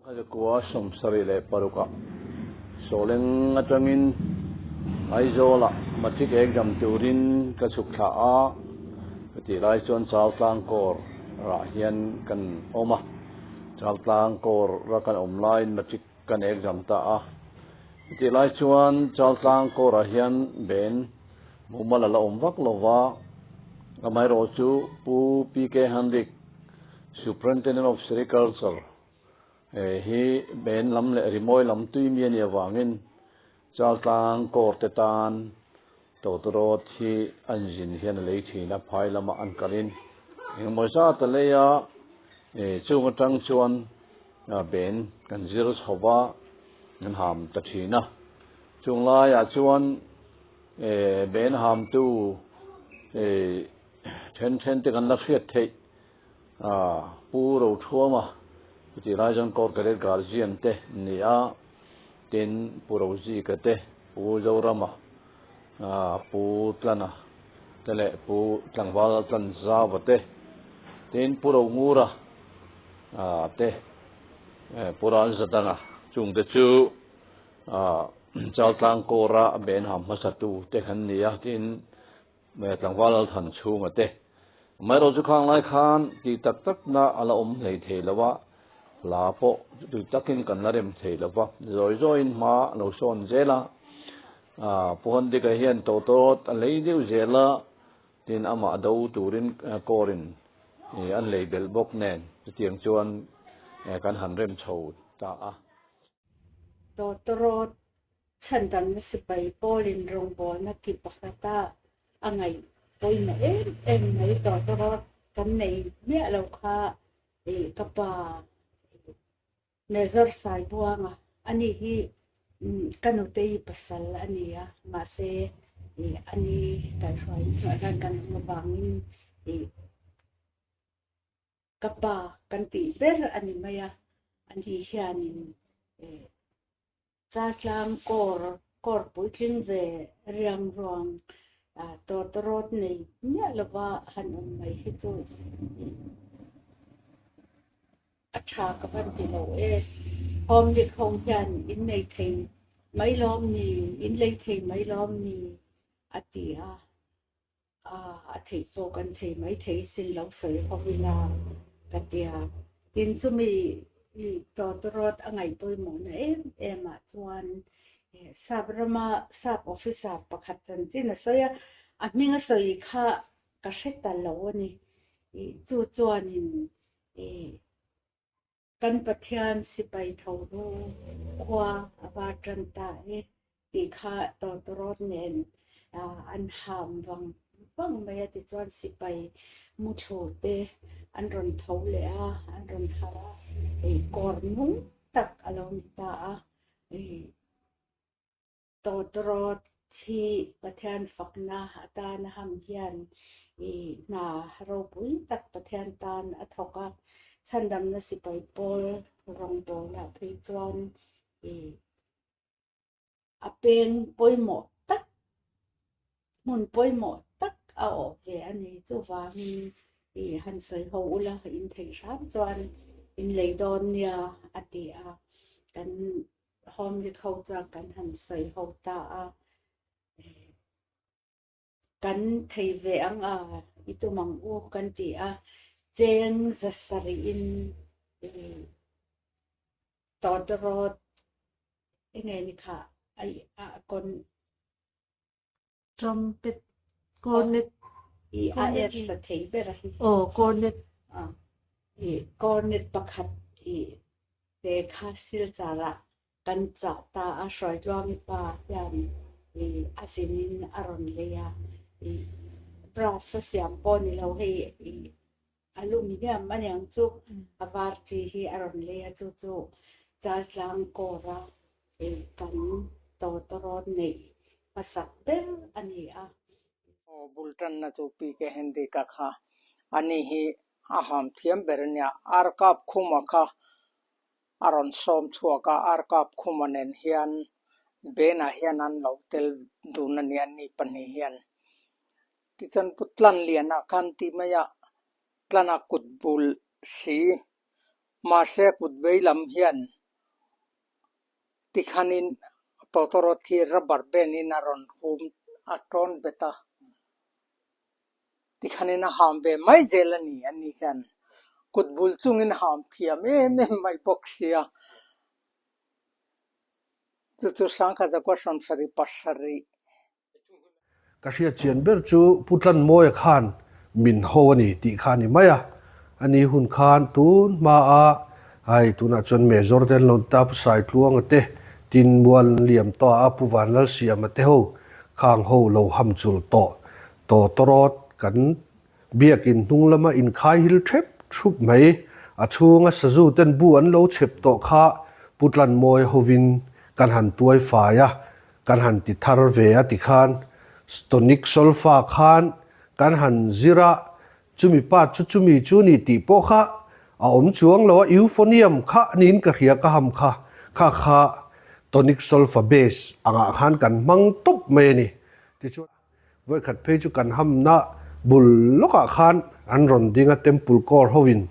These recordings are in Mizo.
Kua 76 ah Sawleng atangin Aizawlah Matric exam turin ka chhuk thla a, chutih lai chuan Chaltlang Corps ah hian kan awm a, Chaltlang Corps a kan awm laiin Matric kan exam ta a, chutih lai chuan Chaltlang Corps ah hian ben mumal a la awm vak lo va, amaherawhchu Pu PK Handik, Superintendent of Sericulture hi ben lam leh rimawi lam tui mi a nih avangin Chaltlang Corps te tan tawtawrawt hi an zin hian a lei thin a, phai lamah an kalin engemaw zat a lei a, chung atang chuan ben kan zir chho va, kan ham ta thin a. Chung laiah chuan ben hamtu then then te kan la hriat theih. Pu Rothuama chutih lai chuan Court Cadet Guardian te an ni a, tin Pu Rozika te, Pu Zorama, Pu Tlana te leh Pu Tlangval Tlanzava te, tin Pu Rongura te, Pu Ralzadanga chungte chu Chaltlang Corps-a ben ham hmasatu te an ni a, tin Tlangval Lalthan chhunga te. Amaherawh chu khang lai khan tih tak takna a la awm hlei thei lo a, hla pawh tui takin kan la rem thei lo va, zawi zawiin hma a lo sawn zel a. Pu Handika hian tawtawt a lei deuh zel a, tin amah do turin kawrin an lei belh bawk nen chutiang chuan kan han rem chho ta a. Tawtawrawt Chhandamna sipai pawlin rawngbawlna ki pakhata a ngaih pawimawh em em mai tawtawrawt kan nei miah lo kha ka pa Major Saibuanga ani hi ka nutei pasal a ni a, mahse ani kaihhruai hnuai hian kan awm avangin Ka pa kan tih ber a ni mai a, ani hianin Chaltlang kawr kawr puitling ve riang ruang tawtawrawt nei miah lova han awm mai hi chu a tha ka van ti lo e. Home dik ho hian in nei thei mai lawm ni, in lei thei mai lawm ni a ti a. A theih pawh kan thei mai thei sin lo sawi ho ila ka tia. Tin chumi tawtawrawt a ngaih pawimawhna em em ah chuan sap rama sap officer pakhat chanchin a sawi a, a hming a sawi kha ka hre ta lo a ni. Chu chuanin Kan Pathian sipai tho ru khua a var tan ta e tih kha tawtawrawt nen an ham vang vang mai a, tichuan sipai muthlu te an rawn tho leh a, an rawn harh a, kawr nung tak a lo ni ta a. Tawtawrawt hi Pathian fakna atana ham hian i hna ropui tak Pathian tan a thawk a, chhandamna sipai pawl rawngbawlah phei chuan i a peng pawimawh tak, hmun pawimawh tak a awh ve a ni. Chuvangin i han sawi ho ula in theih hram chuan in lei dawn nia a ti a, kan Home ho chuan kan han sawi ho ta a, kan thei ve ang a, i tum ang u kan ti a, cheng za sarih in tawtawrawt enge ni kha a kawn Trumpet, cornet, i a er sa thei ber a hi. Aw, cornet. I cornet pakhat i te kha silchar ah kan chah ta a, Hruaitluangi pa hian i a zin in a rawn lei a, i brass a siam pawh ni lo hei i aluminium aniang chu a var chi hi a rawn lei a, chu chu Chaltlang kawr a kan tawtawrawt neih hmasak ber a ni a. Aw bul tanna chu PK Hendika kha ani hi a ham thiam ber a nia, Arkap Khuma kha a rawn sawm chhuak a, Arkap Khuma nen hian Bena hian an lo tel dun a nia ni pahnih hian. Tichuan Pu Tlanliana khan tih mai a, Tlana kut bul si. Mahse kut vei lam hian tikhanin tawtawrawt hi rubber band in a rawn hum a tawn bet a, tikhanin a ham ve mai zel a ni a ni hian kut bul chungin ham thiam em em mai bawk sia. Chu chu Sangkhat Zakua 77 Ka hriat chian ber chu Pu Tlanmawia khan min ho a ni tih kha a ni mai a, a ni hun khan tun hma a hei tunah chuan Major te an lo ta Pu Saitluanga te, Tin Mual an liam tawh a, Pu Vanlalsiama te ho khang ho lo ham chul tawh tawtawrawt kan Biakin hnung lama inkhai hil thep thup mai, a chhunga sazu ten bu an lo chhep tawh kha Pu Tlanmawia hovin kan han tuai fai a, kan han ti thar ve a tikhan Stonic Solfa khan kan han zir a, chumi pa chu chumi chu ni tih pawh kha a awm chuang lo a, euphonium kha niin ka hria ka ham kha, kha kha Tonic Solfa base angah khan kan hmang tawp mai a ni. Tichuan. Vawikhat phei chu kan hamna bul lawkah khan an rawn ding a, Temple Corps hovin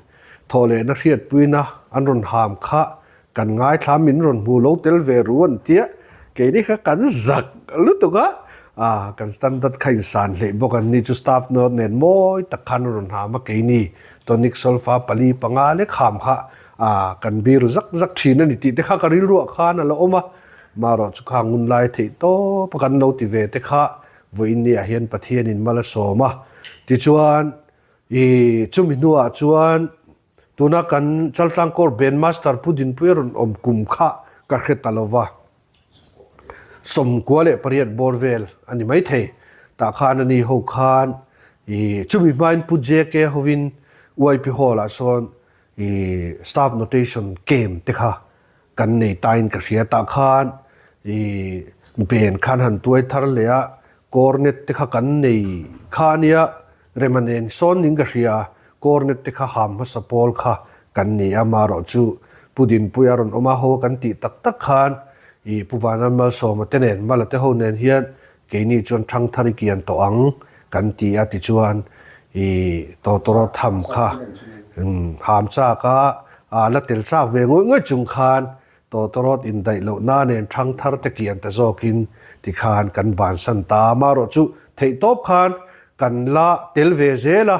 thawhlehna hriatpuina an rawn ham kha kan ngaithla min rawn hmu lo tel ve ru an tia, keini kha kan zak lutuk a, ah kan standard kha insan hleih bawk an ni chu staff note nen mawi tak khan an rawn ham a, keini tonic solfa pali panga lek ham kha ah kan biru zak zak thin a ni tih te kha ka rilruah khan a la awm a. Marawh chu kha ngun lai theih tawp a kan lo ti ve te kha vawiin ni ah hian Pathianin mal a sawm a. Tichuan i chumi hnuah chuan tuna kan Chaltlang Corps Band Master Pu Dinpuia rawn awm kum kha ka hre ta lo va. 98 bawr vel a ni maithei. Tah khan a ni ho khan i chumi hmain Pu JK hovin UIP Hall ah sawn i staff notation camp te kha Kan nei tain ka hria tah khan i ben khan han tuai thar leh a, cornet te kha kan nei kha ania, rema nen sawn ning ka hria, cornet te kha ham hmasa pawl kha kan ni a, marawh chu Pu Dinpuia rawn awm a, ho kan tih tak tak khan i Pu Vanram Malsawma te nen Mala te ho nen hian keini chuan thangthar i kian tawh ang kan ti a tichuan i tawtawrawt tham kha ham chak a, la tel chak ve ngawih ngawih chung khan tawtawrawt indaih lohna nen thangthar te kian ta zawkin tikhan kan bansan ta a, amaherawh chu theihtawp khan kan la tel ve zel a,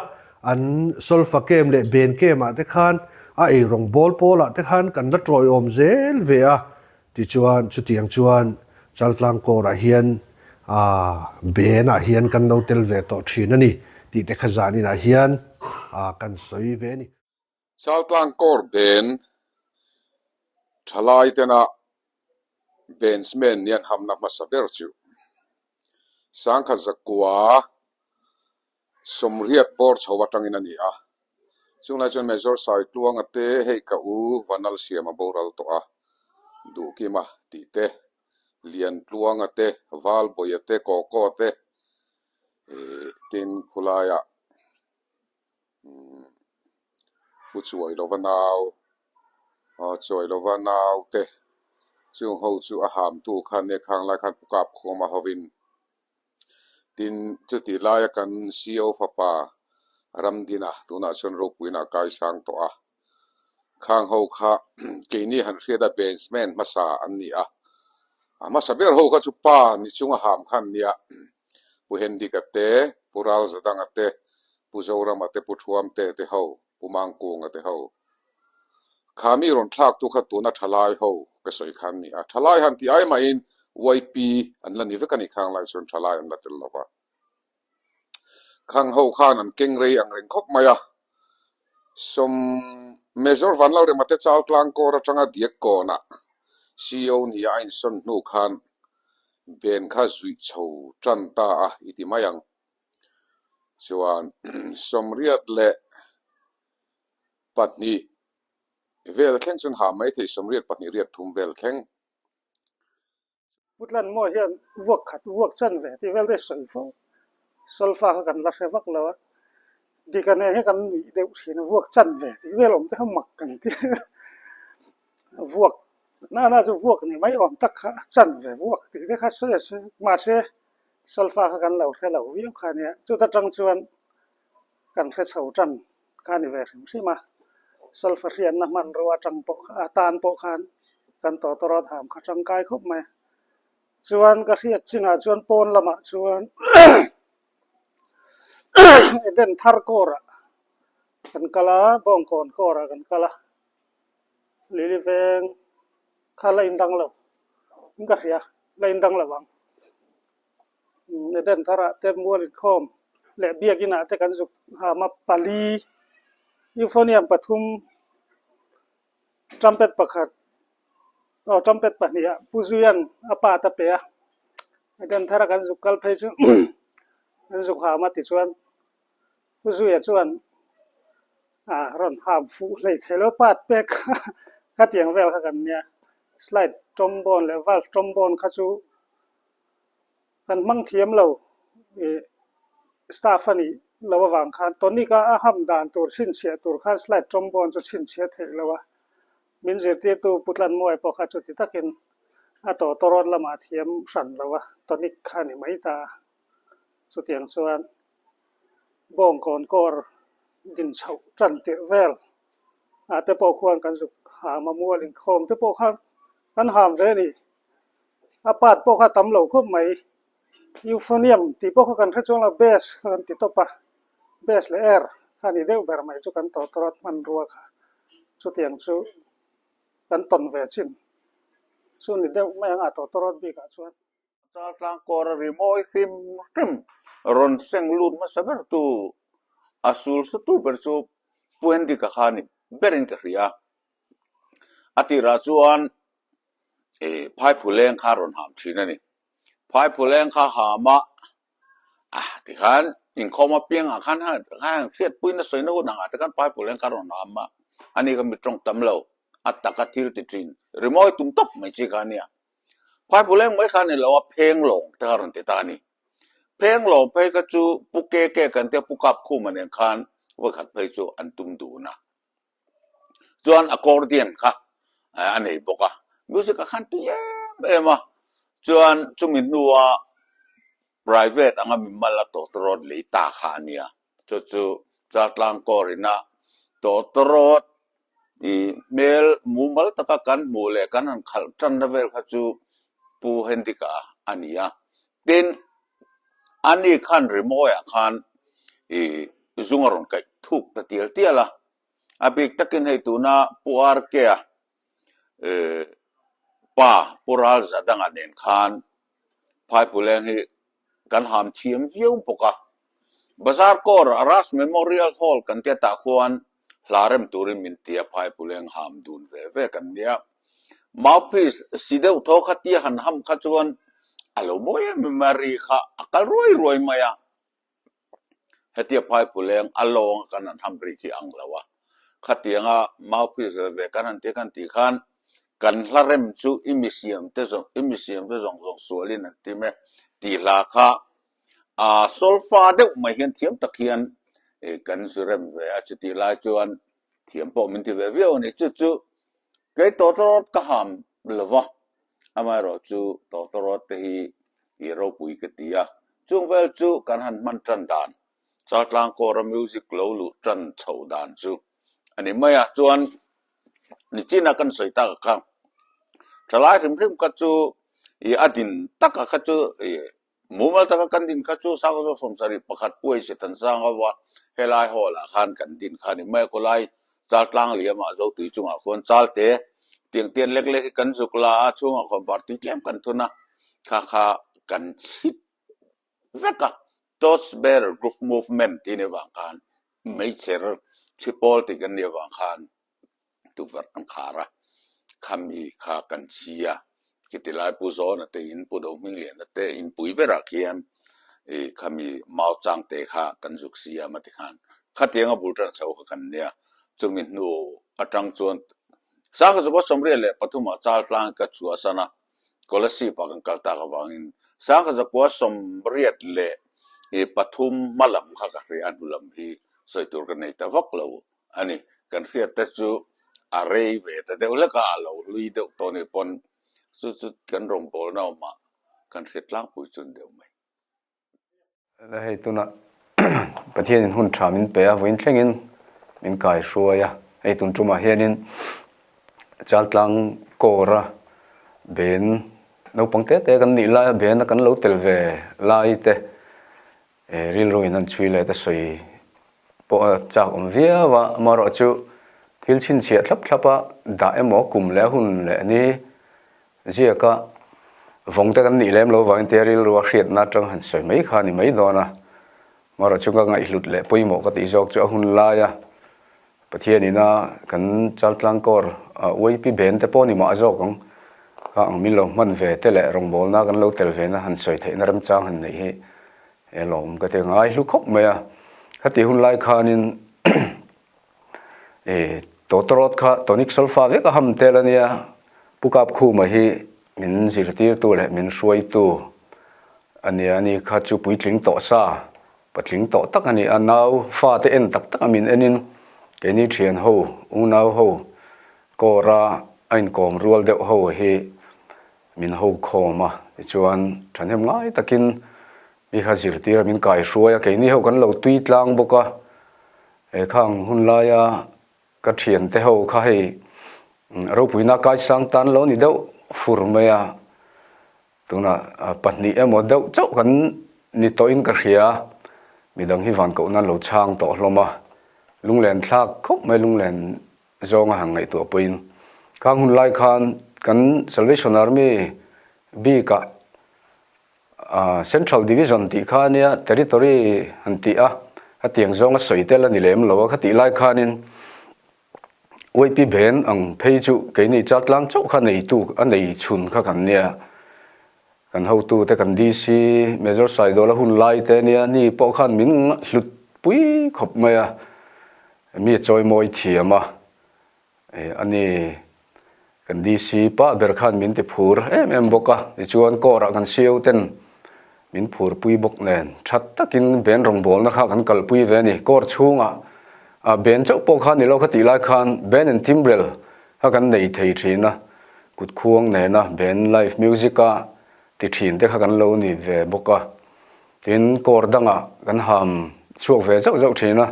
an solfa kem leh ben kemah te khan a eirawng bawl pawlah te khan kan la tawiawm zel ve a. Tichuan, chutiang chuan Chaltlang Corps-ah hian Band-ah hian kan lo tel ve tawh thin a ni tih te kha zaninah hian kan sawi ve a ni. Chaltlang Corps Band thalai tena Bandsman nih an hamna hmasa ber chu Sangkhat Zakua 80 bawr chho atangin a ni a. Chunglai chuan Major Saitluanga te hei ka u Vanal Siama boral tawh a, Duhkima tih te, Liantluanga te, Valbawia te, Kawkaw te ih tin khulaiah umm Pu Chuailova nau aw Chuailova nau te chung ho chu a hamtu khan nia khang lai khan Pu Kapkhawma hovin Tin, chutih laia kan CO fapa Ramdina tunah chuan ropuina a kaisang tawh a. Khang ho kha keini han hriat a bandsman hmasa an ni a. A hmasa ber ho kha chu pa ni chunga ham kha an nia. Pu Hendika te, Pu Ralzadanga te, Pu Zorama te, Pu Thuamte te ho. Pu Mangkunga te ho. Kha mi rawn thlak tu kha tuna thalai ho ka sawi kha an ni a. Thalai han tih ai mahin YP an la ni vek a ni khang lai chuan thalai an la tel lo va. Khang ho khan an keng rei ang reng khawp mai a. Sawm Major Vanlalrema te Chaltlang kawr atanga diak kawnah CEO nia a insawn hnu khan ben kha zuih chho tan ta a i ti mai ang. Chuan 82 vel thleng chuan ha mai thei 82 riat thum vel thleng. Pu Tlanmaw hian vuak khat vuak chan ve tih vel te sawi fo. Solfa kha kan la hre vak lo a, dika nen hi kan nuih deuh thin a, vuak chan ve tih vel awm te kha mak kan ti. Vuak na na chu vuak ni mai awm tak kha chan ve vuak tih te kha sawi a sawi mahse Solfa kha kan lo hre lo viau kha nia, chuta tang chuan kan hre chho tan kha ni ve hrim hrim a. Solfa hriatna hmanrua atang pawh atan pawh khan kan tawtawrawt ham kha tangkai khawp mai a. Chuan ka hriat chinah chuan pawn lamah chuan Eden thar kawrah kan kal a, Bawngkawn kawrah kan kal a, Lily veng kha la indang lo in ka hria, la indang lo ang. Eden tharah te mual inkhawm leh biakinah te kan zuk ham a, pali euphonium pathum trumpet pakhat aw trumpet pahnih ah Pu Zuian a pa ta pe a, Eden thara kan zuk kal phei chu an zuk ham a tichuan Pu Zuia chuan a rawn ham fuh hlei thei lo part pek kha khatiang vel kha kan nia slide trombone leh valve trombone kha chu kan hmang thiam lo ih staff a nih lo avang khan tonic a a ham dan tur chhinchhiah tur khan slide trombone chu chhinchhiah theih lo a min zirtirtu Pu Tlanmuai pawh kha chuti takin a tawtawrawt lamah thiam hran lo a tonic kha a ni mai ta a chutiang chuan bawngkawn kawr din chhoh tan tirh vel ah te pawh khuan kan zuk ham a mual inkhawm te pawh khan kan ham ve a ni. A part pawh kha a tam lo khawp mai. Euphonium tih pawh kha kan hre chuang lo, bass kha kan ti tawp a, bass leh air kha a ni deuh ber mai chu kan tawtawrawt hmanrua kha chutiang chu kan tawn ve chin chu ni deuh mai ang a tawtawrawt bikah chuan. Chaltlang kawra rimawi hrim hrim rawn seng lut hmasa ber tu a sul sutu ber chu Pu Hendrika kha ni berin ka hria. A tirah chuan ih phaiphuleng kha rawn ham thin a ni. Phaiphuleng kha ham a, ah tikhan inkhawm apiangah khan heng hriatpuina sawina hun angah te khan phaiphuleng kha rawn ham a, ani kha mi tawng tam lo, a taka thil ti thin, rimawi tum tawp mai chi kha a nia. Phaiphuleng mai kha a ni lo a, phenglawng te kha rawn ti ta a ni. Phenglawng phei kha chu Pu Keke kan tia Pu Kapkhuma nen khan vawikhat phei chu an tum dun a. Chuan accordion kha a nei bawk a, music ah khan tui em em a, chuan chumi hnua private anga mimal a tawtawrawt lei ta kha a nia, chu chu Chaltlang Kawrina tawtawrawt ih hmel mumal taka kan hmuh leh kan han khalh tanna vel kha chu Pu Hendrika a ni a, tin ani khan rimawiah khan ih zung a rawn kaih thuk ta tial tial a. A bik takin hei tuna Pu Arkea pa Pu Ralza danga nen khan Phaiphuleng hi kan ham thiam viau bawk a. Bazar Kawr Ras Memorial Hall kan tia tah khuan hla rem turin min tia Phaiphuleng ham dun ve ve kan nia. Mouthpiece si deuh thaw kha tia han ham kha chuan a lo mawi em em a, ri kha a kal ruai ruai mai a. Hetia Phaiphuleng a lawng a kan han ham ri khi ang lo a, khatianga mouthpiece ve ve kan han tia kan tih khan kan hla rem chu i mi siam te zawng i mi siam te zawng zawng sualin an tim e tih hla kha a solfa deuh mai hian thiam tak hian kan zu rem ve a, chutih lai chuan thiam pawh min ti ve viau a ni. Chu chu kei tawtawrawt ka ham lo va, Amaherawh chu tawtawrawt te hi i ropui ka ti a, chung vel chu kan han hman tan dan, Chaltlang kawra music lo luh tan chhoh dan chu a ni mai a. Chuan nichina kan sawi tak kha thalai hrim hrim kha chu i a din taka kha chu i Mumal taka kan din kha chu Sangha 71 puai se tan sang ho a, helai hall ah khan kan din kha a ni mai a, khawlai chal tlang liamah Zotui chungah khuan chal te tiang tian lek lek hi kan zuk la a, chhungah khuan var tui tlem kan thun a, kha kha kan chhit vek a, Torch Bearer Group Movement tih a nih avang khan meichher chhipawl tih kan nih avang khan tukverh kan khar a, khami kha kan chhi a, khiti lai Pu Zawna te in Pu Dohmingliana te in pui berah khian ih khami mau chang te kha kan zuk siam a tikhan khatianga bul tan chho kha kan nia, chumi hnu atang chuan Sangkhazuka 73 ah Chaltlang ka chhuahsan a, Kolasib ah kan kal tak avangin 1983 hma lam kha ka hria a hnu lam hi sawi tur ka nei ta vak lo a ni. Kan hriat te chu a rei ve ta deuh hlek a, a lo hlui deuh tawh nih pawn chu chu kan rawngbawlna awmah kan hriat tlangpui chun deuh mai. Hei tunah Pathianin hun tha min pe a, vawiin thlengin min kai hruai a. Hei tun tumah hianin Chaltlang Kawra ben naupang te te kan nih laia bena kan lo tel ve lai te rilru in an chhui let a sawi pawh a chak awm viau a, amaherawhchu thil chhinchhiah thlap thlap a dah emaw kum leh a hun leh ni Ziaka vawng te kan nih lem lo vangin tia rilru a hriatna atang han sawi mai kha a ni mai dawn a. Amaherawh chu ka ngaihhlut leh pawimawh ka tih zawk chu a hun laia Pathian ina kan Chaltlang Corps UAP ben te pawh ni mah zawk ang kha ang min lo hman ve te leh rawngbawlna kan lo tel ve na han sawi theihna remchang han neih hi he lawm ka ti ngai hlu khawp mai a. Khatih hun lai khanin E tawtawrawt kha tonic solfa vek a ham tel a nia, Pu Kapkhuma hi min zirtirtu leh min hruaitu a nia, ani kha chu puitling tawh sa, patling tawh tak a ni a, nau fate en tak tak a min enin keini thian ho, unau ho kawra a inkawm rual deuh ho hi min ho khawm a, tichuan thahnem ngai takin mi kha zirtir a min kaihruai a, keini ho kan lo tui tlang bawk a, He khang hun laia ka thiante ho kha hei ropuina kaisang tan lo ni deuh fur mai a, tunah pahnih emaw deuh chauh kan ni tawhin ka hria, midang hi van koh nan lo chhang tawh hlawm a, lunglen thlak khawp mai lunglen zawnga han ngaihtuah pawhin khang hun lai khan kan Salvation Army bikah Central Division tih kha ania Territory han tih a, hetiang zawnga sawi tel a ni lem lo a, khatih lai khanin UAP Ben ang phei chu keini Chaltlang chauh kha neitu a nei chhun kha kan nia, kan hotute kan DC Major Saidawla hun lai te ania, ni pawh khan min hlut pui khawp mai a, mi a chawimawi thiam a. A ni, kan DC pah ber khan min ti phur em em bawk a, tichuan kawrah kan sio ten min phur pui bawk nen that takin ben rawngbawlna kha kan kalpui ve a ni. Kawr chhungah ben chauh pawh kha ni lo kha tih lai khan ben and timbrel kha kan nei thei thin a, kut khuang nena ben live music a ti thin te kha kan lo ni ve bawk a. Tin, kawr dangah kan ham chhuak ve zauh zauh thin a,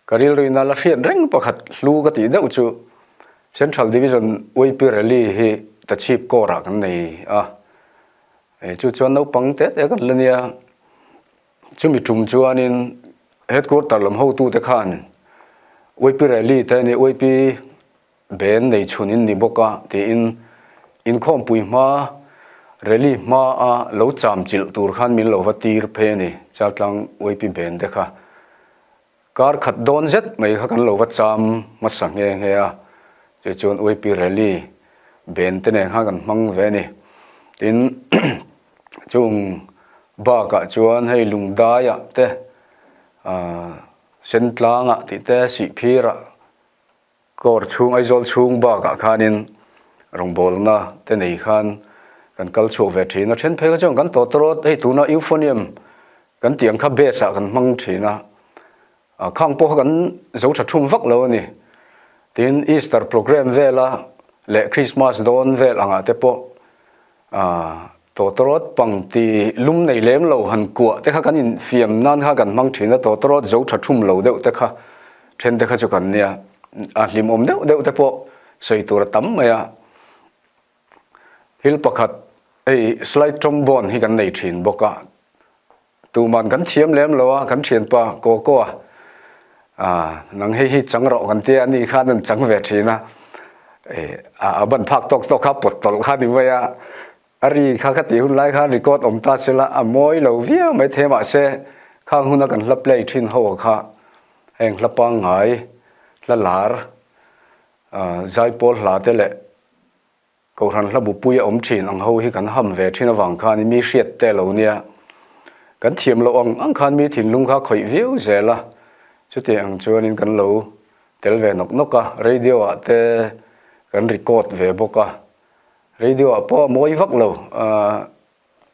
ka rilruina la hriat reng pakhat hlu ka tih deuh chu Central Division UAP Rally hi Tachhip kawrah kan nei a, chu chuan naupang te te kan la nia, chumi tum chuanin Headquarter lam hotute khan UAP Rally te ni UAP Ben nei chhun in ni bawk a tiin inkhawmpui hma rally hma a lo cham chilh tur khan min lo va tir phei a ni, Chaltlang UAP Ben te kha kar khat dawn zet mai kha kan lo va cham hmasa nghe nghe a, chu chuan UAP rally Ben te nen khan kan hmang ve a ni. Tin chung bakah chuan hei Lungdaiah te ah Sentlangah tih te Sihphirah Kawr chhung Aizawl chhung bakah khanin rawngbawlna te nei khan kan kal chhuak ve thin a, then phei kha chuan kan tawtawrawt hei tuna euphonium kan tih ang kha bass ah kan hmang thin a, khang pawh kha kan zo tha thum vak lo a ni. Tin Easter programme vela leh Christmas dawn vel angah te pawh Tawtawrawt pangti lum nei lem lo han kuah te kha kan infiam nan kha kan hmang thin a, tawtawrawt zo tha thum lo deuh te kha then te kha chu kan nia, a hlimawm deuh deuh te pawh sawi tur a tam mai a. Thil pakhat hei slide trombone hi kan nei thin bawk a, Tuman kan thiam lem lo a, kan thianpa Koko a, ah nang hei hi chang rawh kan tia, ani khan an chang ve thin a, eh a ban phak tawk tawk kha pawt tawlh kha ni mai a, a ri kha kha tih hun lai khan record awm ta sela a mawi lo viau mai thei mahse khang huna kan hla play thin ho kha heng hla pangngai hla lar ah zaipawl hla te leh Kohhran hla bupui a awm thin ang ho hi kan ham ve thin avang khan mi hriat te lo nia. Kan thiam loh ang ang khan mi thinlung kha khawih viau zel a, chuti ang chuanin kan lo tel ve nawk nawk a, radio ah te kan record ve bawk a, radio ah pawh a mawi vak lo,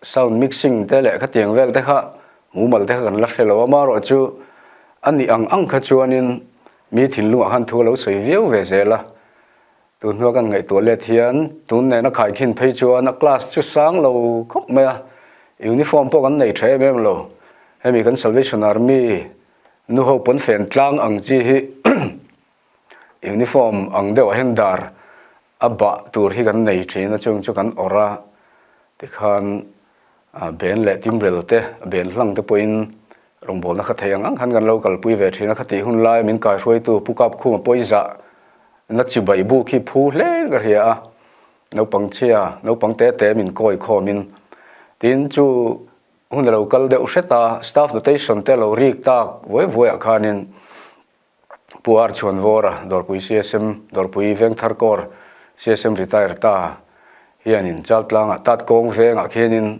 Sound mixing te leh khatiang vel te kha mumal te kha kan la hre lo a, amaherawh chu a nih ang ang kha chuanin mi thinlungah khan thu a lo sawi viau ve zel a. Tun hnua kan ngaihtuah let hian tun nena khaikhin phei chuan a class chu sang lo khawp mai a, uniform pawh kan nei tha em em lo. Hemi kan Salvation Army nuho pawnfen tlang ang chi hi. Uniform ang deuhah hian dar a bah tur hi kan nei thin a, chung chu kan awrh a, tikhan ben leh timrel te, ben hlang te pawhin rawngbawlna kha thei ang ang khan kan lo kalpui ve thin a, khatih hun laia min kaihruaitu Pu Kapkhuma pawizah na chibai buk hi phu hle ka hria a, naupang chhia, naupang te te min kawi khawmin tin chu hun a lo kal deuh hret a, staff notation te a lo rik tak vuai vuaiah khanin Pu Ar Chhuanvawra, Dawrpui CSM, Dawrpui Vengthar Corps CSM retire ta hianin Chaltlangah tat kawng vengah khianin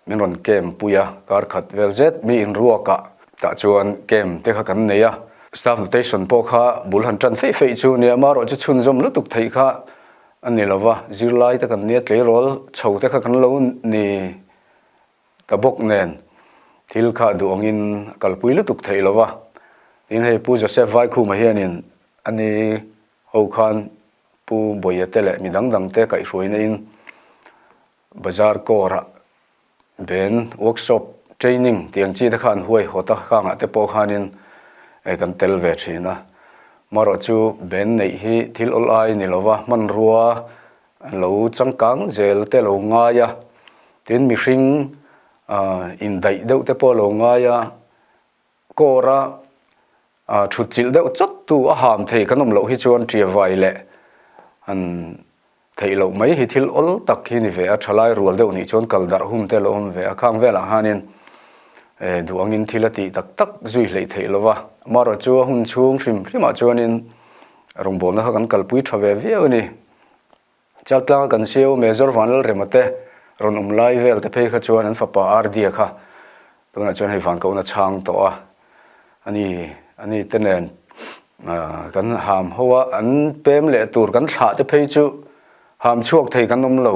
min rawn camp pui a, kar khat vel zet mi inruakah tah chuan camp te kha kan nei a. Staff notation pawh kha bul han tan feih feih chu nia, amaherawh chu chhunzawm lutuk theih kha a ni lova, zirlai te kan nia, tleirawl chho te kha kan lo ni Ta bawk nen thil kha duh angin a kalpui lutuk theih lo va, tin hei Pu Joseph Vaikhuma hianin a ni ho khan Pu Bawia te leh mi dang dang te kaihhruaina in Bazar Corps-ah ben workshop training tih ang chi te kha an huai hawt a, khangah te pawh khanin kan tel ve thin a. Marawh chu ben neih hi thil awl ai ni lo va, hmanrua An lo changkang zel te lo ngai a, tin mihring indaih deuh te pawh a lo ngai a, kawra thut chilh deuh chawt tu a ham thei kan awm loh hi chuan ṭiavai leh han theih loh mai hi thil awl tak hi ni ve a, ṭhalai rual deuh nih chuan kal darh hun te a lo awm ve a, khang velah khanin duh angin thil a tih tak tak zui hleih theih lo va, amaherawh chu a hun chhung hrim hrimah chuanin rawngbawlna kha kan kalpui ṭha ve viau a ni. Chaltlanga kan siau Major Vanlalrema te rawn awm lai vel te phei kha chuan an fapa Ardia kha tunah chuan hei vankohna chhang tawh a, ani ani te nen kan ham ho a, an pem leh tur kan thlah te phei chu ham chhuak thei kan awm lo,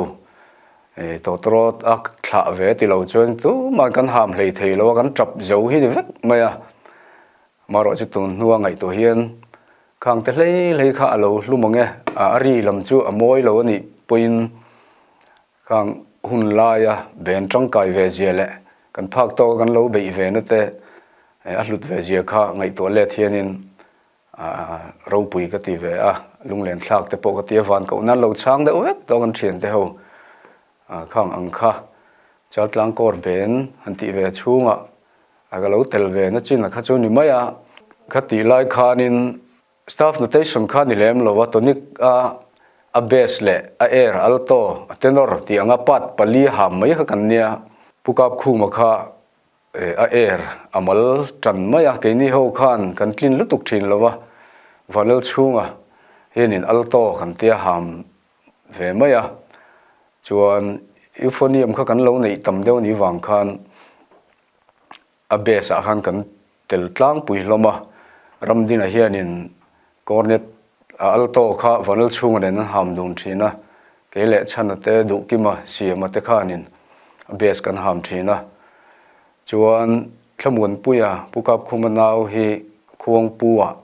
tawtawrawt a thlah ve ti lo chuan tumah kan ham hlei thei lo a, kan tap zo hi ni vek mai a. Marawh chu tun hnua ngaihtuah hian khang te hlei hlei kha a lo hlum ang e, a ri lam chu a mawi lo a nih pawhin khang hun laia ben tangkai ve zia leh kan phak tawka kan lo beih ve na te a hlut ve zia kha ngaihtuah let hianin ropui ka ti ve a, lunglen thlak te pawh ka ti a, van koh nan lo chhang deuh vek tawh kan thian te ho khang ang kha Chaltlang kawr ben han tih ve chhungah A ka lo tel ve na chin a kha chu ni mai a, kha tih lai khanin staff notation kha ni lem lo a, tonic a a bass leh a air alto a tenor tih anga part pali ham mai kha kan nia, Pu Kapkhuma kha a air a mal tan mai a, keini ho khan kan tlin lutuk thin lo a, Vanlal chhunga hianin alto kan tia ham ve mai a, chuan euphonium kha kan lo neih tam deuh anih vang khan a base ah khan kan tel tlangpui hlawm a, Ramdina hianin cornet a alto kha vanal chhunga nen an ham dun thin a, kei leh Chhana te Duhkima Siama te khanin a base kan ham thin a, chuan Thlamuanpuia Pu Kapkhuma nau hi Khuangpu ah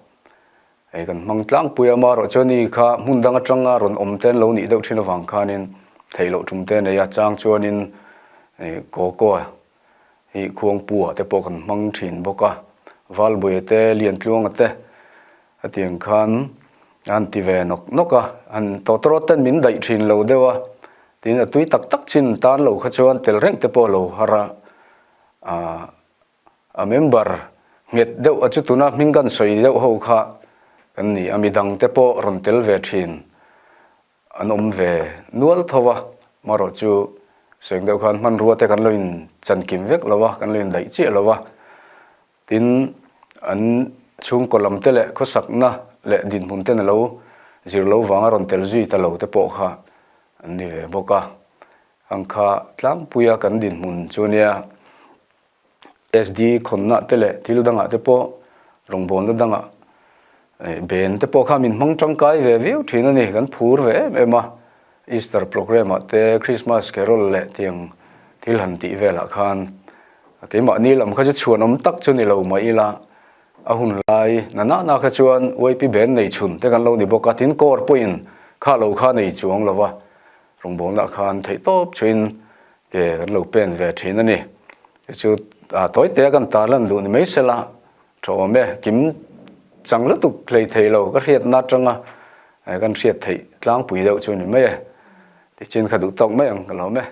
Hei kan hmang tlangpui a, amaherawh chuan ni kha hmun dang atanga rawn awm te an lo nih deuh thin avang khanin theih loh tum te a nei a, chang chuanin Kawkaw hi Khuangpu-ah te pawh kan hmang thin bawk a, Valbuia te, Liantluanga te hetiang khan an ti ve nawk nawk a, han tawtawrawt ten min daih thin lo deuh a, tin a tui tak tak chin tan lo kha chuan tel reng te pawh a lo har a, ah. A member nghet deuh a chu tuna hming kan sawi deuh ho kha kan ni a, midang te pawh rawn tel ve thin an awm ve nual tho a, marawh chu sawi deuh khan hmanrua te kan lo in chankim vek lo a, kan lo in daih chiah lo a, tin an chhungkaw lam te leh khawsakna leh dinhmun ten a lo zir lo vanga rawn tel zui ta lo te pawh kha an ni ve bawk a, ang kha tlangpuia kan dinhmun chu nia. SD khawnna te leh thil dangah te pawh rawngbawlna dangah ben te pawh kha min hmang tangkai ve viau thin a ni, kan phur ve em em a, Easter programme ah te Christmas carol leh tiang thil han tih velah khan keimahni lam kha chu chhuanawm tak chu ni lo mah ila a hun lai na na na kha chuan YP ben nei chhun te kan lo ni bawk a, tin kawr pawhin kha lo kha nei chuang lo va, rawngbawlna khan theihtawp chuin Ke kan lo pen ve thin a ni. Chu chu tawi te a kan tar lan duh ni mai sela tha awm e. Kim chang lutuk hlei thei lo ka hriatna atanga kan hriat theih tlangpui deuh chu a ni mai e. Tichin kha duh tawk mai ang ka lawm e.